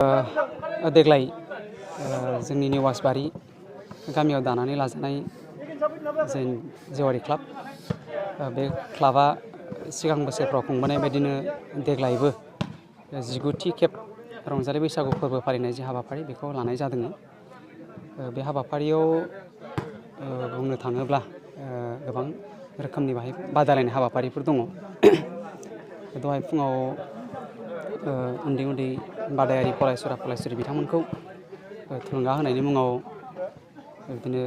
देग्लाय जोंनि नेवासबारि गामियाव दानानै लाजानाय जों जेवारि क्लाब बे क्लाबा सिगां बोसोरफ्राव खुंबोनाय बायदिनो देग्लायबो 19थि खेब रंजालि बैसागु फोरबो फालिनाय जे हाबाफारि बेखौ लानाय जादों। बे हाबाफारियाव बुंनो थाङोब्ला गोबां रोखोमनि बाहाय बादायलायनाय हाबाफारिफोर दङ। दहाय फुङाव उन्दै उन्दै बादायारि फरायसुला फरायसुलि बिथांमोनखौ थुलुंगा होनायनि मुङाव बिदिनो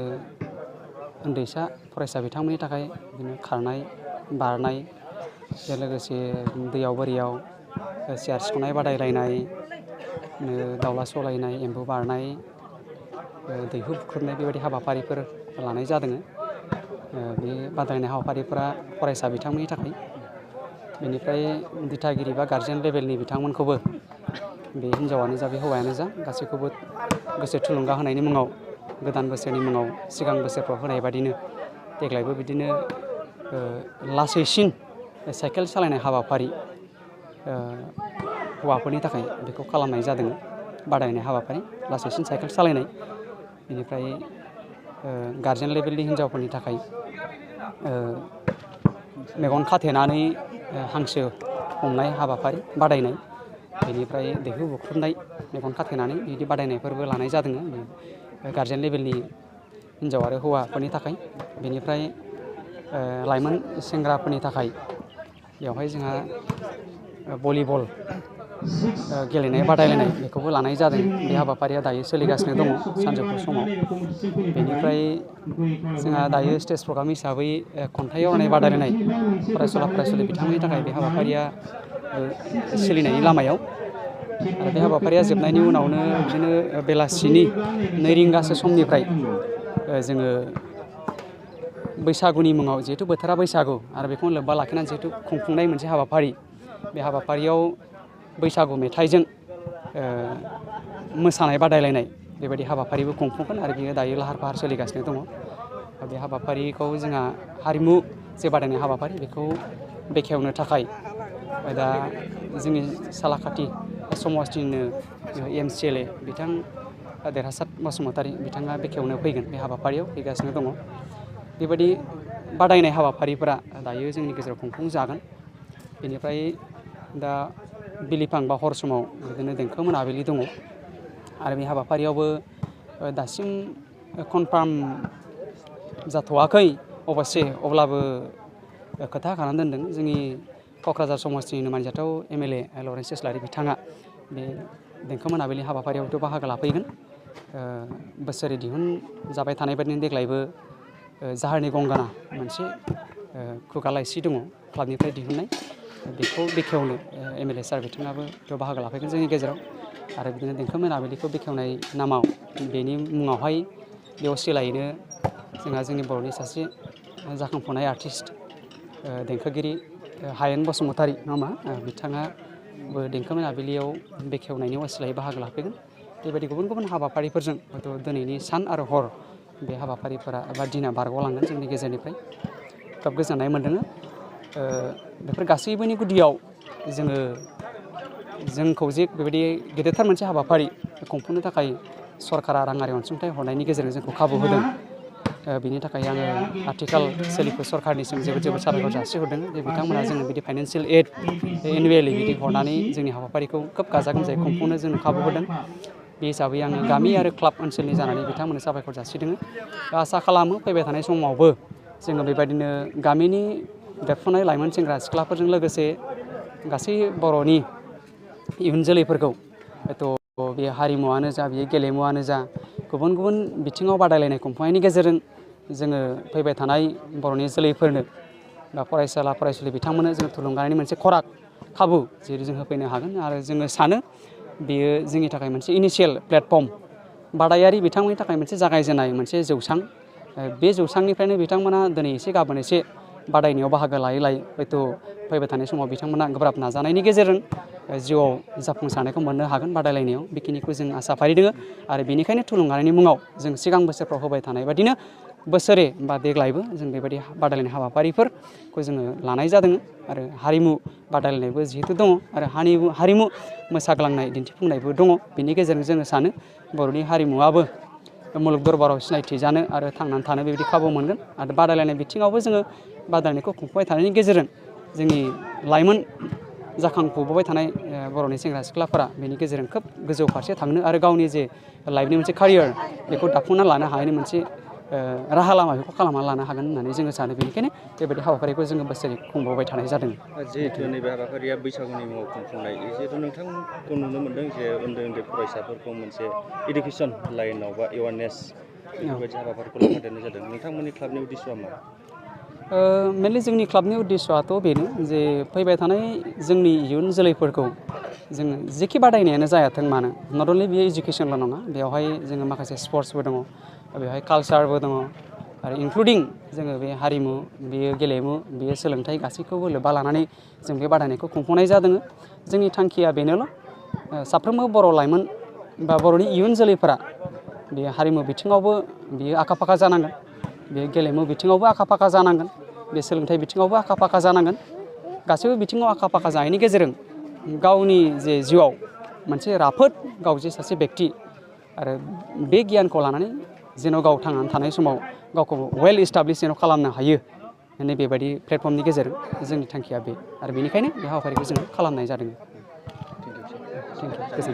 उन्दैसा फरायसा बिथांमोननि थाखाय बिदिनो खारनाय बारनाय लोगोसे दैयाव बोरियाव सियार सिख'नाय बादायलायनाय, दाउला सौलायनाय, एम्बु बारनाय, दैहु बुख्रुबनाय बेबायदि हाबाफारिफोर लानाय जादों। बे बादायलायनाय हाबाफारिफोरा फरायसा बिथांमोननि थाखाय। बेनिफ्राय दिथागिरि बा गारजेन लेभेलनि बिथांमोनखौबो बे हिन्जावानो जा बे हौवायानो जा गासैखौबो गोसो थुलुंगा होनायनि मुङाव गोदान बोसोरनि मुङाव सिगां बोसोरफ्राव होनाय बादिनो देग्लायबो बिदिनो लासैसिन साइकेल सालायनाय हाबाफारि हौवाफोरनि थाखाय बेखौ खालामनाय जादों। बादायनाय हाबाफारि लासैसिन साइकेल सालायनाय। बेनिफ्राय गारजेन लेभेलनि हिन्जावफोरनि थाखाय मेगन खाथेनानै हांसो हमनाय हाबाफारि बादायनाय, बेनिफ्राय दैहु बुख्रुबनाय मेगन खाथेनानै बिदि बादायनायफोरबो लानाय जादों गारजेन लेभेलनि हिन्जाव आरो हौवाफोरनि थाखाय। बेनिफ्राय लाइमोन सेंग्राफोरनि थाखाय बेवहाय जोंहा भलिबल गेलेनाय बादायलायनाय बेखौबो लानाय जादों। बे हाबाफारिया दायो सोलिगासिनो दङ सानजौफु समाव। बेनिफ्राय जोंहा दायो स्टेज प्रग्राम हिसाबै खन्थाइ आवरायनाय बादायलायनाय फरायसुला फरायसुलि बिथांमोननि थाखाय बे हाबाफारिया सोलिनायनि लामायाव। आरो बे हाबाफारिया जोबनायनि उनावनो बिदिनो बेलासिनि 2 रिंगासो समनिफ्राय जोङो बैसागुनि मुङाव, जिहेथु बोथोरा बैसागु आरो बेखौनो लोब्बा लाखिनानै जिहेथु खुंफुंनाय मोनसे हाबाफारि, बे हाबाफारियाव बैसागु मेथाइजों मोसानाय बादायलायनाय बेबायदि हाबाफारिबो खुंफुंगोन आरो बेयो दायो लाहार फाहार सोलिगासिनो दङ। बे हाबाफारिखौ जोंहा हारिमु जे बादायनाय हाबाफारि बेखौ बेखेवनो थाखाय दा जोंनि सालाखाथि समस्तिनिनो MCLA बिथां देरहासात बसुमतारी बिथाङा बेखेवनो फैगोन। बे हाबाफारियाव फैगासिनो दङ। बेबायदि बादायनाय हाबाफारिफोरा दायो जोंनि गेजेराव खुंफुंजागोन। बेनिफ्राय दा बिलिफां बा हर समाव बिदिनो देंखो मोनाबिलि दङ आरो बे हाबाफारियावबो दासिम कनफार्म जाथ'वाखै अबस्से, अब्लाबो खोथा होखानानै दोनदों जोंनि क'क्राझार समस्तिनिनो मानजाथाव MLA लरेन्स इस्लारि बिथाङा बे देंखो मोनाबिलि हाबाफारियावथ' बाहागो लाफैगोन। बोसोरै दिहुनजाबाय थानाय बायदिनो देग्लायबो जाहारनि गंगाना मोनसे खुगा लाइसि दङ क्लाबनिफ्राय दिहुननाय, बेखौ बेखेवनो MLA सार बिथाङाबो बेयाव बाहागो लाफैगोन जोंनि गेजेराव। आरो बिदिनो देंखो मोनाबिलिखौ बेखेवनाय नामाव बेनि मुङावहाय बेयाव सोलायैनो जोंहा जोंनि बर'नि सासे जाखांफुनाय आर्टिस्ट देंखोगिरि हायेन बसुमतारी नङा होमबा, बिथाङाबो देंखो मोनाबिलियाव बेखेवनायनि असिलायै बाहागो लाफैगोन। बेबायदि गुबुन गुबुन हाबाफारिफोरजों हयथ' दिनैनि सान आरो हर बे हाबाफारिफोरा एबा दिना बारग'लांगोन जोंनि गेजेरनिफ्राय। खोब गोजोननाय मोन्दों। बेफोर गासैबोनि गुदियाव जोंखौ जे बेबायदि गेदेरथार मोनसे हाबाफारि खुंफुंनो थाखाय सरकारा राङारि अनसुंथाइ हरनायनि गेजेरजों जोंखौ खाबु होदों। बिनि थाखाय आङो आथिखाल सोलिफु सरकारनिसिम जोबोद जोबोद साबायखर जासिहरदों जे बिथांमोना जोंनो बिदि फाइनान्सियेल एड एनुवेलि बिदि हरनानै जोंनि हाबाफारिखौ खोब गाजा गोमजायै खुंफुंनो जोंनो खाबु होदों। बे हिसाबै आङो गामि आरो क्लाब ओनसोलनि जानानै बिथांमोननो साबायखर जासिदों। आसा खालामो फैबाय थानाय समावबो जोङो बेबायदिनो गामिनि देरफुनाय लाइमोन सेंग्रा सिख्लाफोरजों लोगोसे गासै बर'नि इयुन जोलैफोरखौ हयथ' बे हारिमुवानो जा बेयो गेलेमुवानो जा गुबुन गुबुन बिथिङाव बादायलायनाय खुंफुंनायनि गेजेरजों जोङो फैबाय थानाय बर'नि जोलैफोरनो बा फरायसुला फरायसुलि बिथांमोननो जों थुलुंगानायनि मोनसे खराग खाबु जेरै जों होफैनो हागोन। आरो जोङो सानो बेयो जोंनि थाखाय मोनसे इनिशियेल प्लेटफर्म, बादायारि बिथांमोननि थाखाय मोनसे जागायजेननाय मोनसे जौसां। बे जौसांनिफ्रायनो बिथांमोना दिनै एसे गाबोन एसे बादायनायाव बाहागो लायै लायै हयथ' फैबाय थानाय समाव बिथांमोना गोब्राब नाजानायनि गेजेरजों जिउआव जाफुंसारनायखौ मोननो हागोन बादायलायनायाव। बेखिनिखौ जों आसा फारिदों आरो बेनिखायनो थुलुंगानायनि मुङाव जों सिगां बोसोरफ्राव होबाय थानाय बादिनो बोसोरे बा देग्लायबो जों बेबायदि बादायलायनाय हाबाफारिफोरखौ जोङो लानाय जादों आरो हारिमु बादायलायनायबो जिहेतु दङ आरो हारिमु मोसाग्लांनाय दिन्थिफुंनायबो दङ। बेनि गेजेरजों जोङो सानो बर'नि हारिमुवाबो मुलुग दरबाराव सिनायथि जानो आरो थांनानै थानो बेबायदि खाबु मोनगोन आरो बादायलायनाय बिथिङावबो जोङो बादायनायखौ खुंफुबाय थानायनि गेजेरजों जोंनि लाइमोन जाखांफुबाय थानाय बर'नि सेंग्रा सिख्लाफोरा बेनि गेजेरजों खोब गोजौ फारसे थांनो आरो गावनि जे लाइफनि मोनसे केरियार बेखौ दाफुंना लानो हानायनि मोनसे राहा लामा बेखौ खालामना लानो हागोन होननानै जोङो सानो। बेनिखायनो बेबायदि हाबाफारिखौ जोङो बोसोरै खुंबोबाय थानाय जादों। जिहेतु नैबे हाबाफारिया बैसागुनि मुङाव खुंफुंनाय जिहेतु नोंथांखौ नुनो मोनदों जे उन्दै उन्दै फरायसाफोरखौ मोनसे इडुकेसन लाइनाव बा एवारनेस बेफोरबायदि हाबाफारिखौ लाफादेरनाय जादों। नोंथांमोननि क्लाबनि उद्देশ্যआ मा? मेनलि जोंनि क्लाबनि उद्देশ্যआथ' बेनो जे फैबाय थानाय जोंनि इयुन जोलैफोरखौ जोङो जेखि बादायनायानो जायाथों मानो नट अनलि बेयो इडुकेसनल' नङा, बेवहाय जोङो माखासे स्पर्ट्सबो दङ, बेवहाय कालसारबो दङ आरो इनक्लुडिं जोङो बे हारिमु, बेयो गेलेमु, बेयो सोलोंथाइ गासैखौबो लोब्बा लानानै जों बे बादायनायखौ खुंफुंनाय जादों। जोंनि थांखिया बेनोल' साफ्रोमबो बर' लाइमोन बा बर'नि इयुन जोलैफोरा बे हारिमु बिथिङावबो बियो आखा फाखा जानांगोन, बे गेलेमु बिथिङावबो आखा फाखा जानांगोन, बे सोलोंथाइ बिथिङावबो आखा फाखा जानांगोन। गासैबो बिथिङाव आखा फाखा जानायनि गेजेरजों गावनि जे जिउआव मोनसे राफोद गाव जे सासे बेक्ति आरो बे गियानखौ लानानै जेन' गाव थांनानै थानाय समाव गावखौ वेल इस्टाब्लिश जेन' खालामनो हायो, माने बेबायदि प्लेटफर्मनि गेजेरजों जोंनि थांखिया बे आरो बेनिखायनो बे हाबाफारिखौ जोङो खालामनाय जादों। Thank you. गोजोन्थों।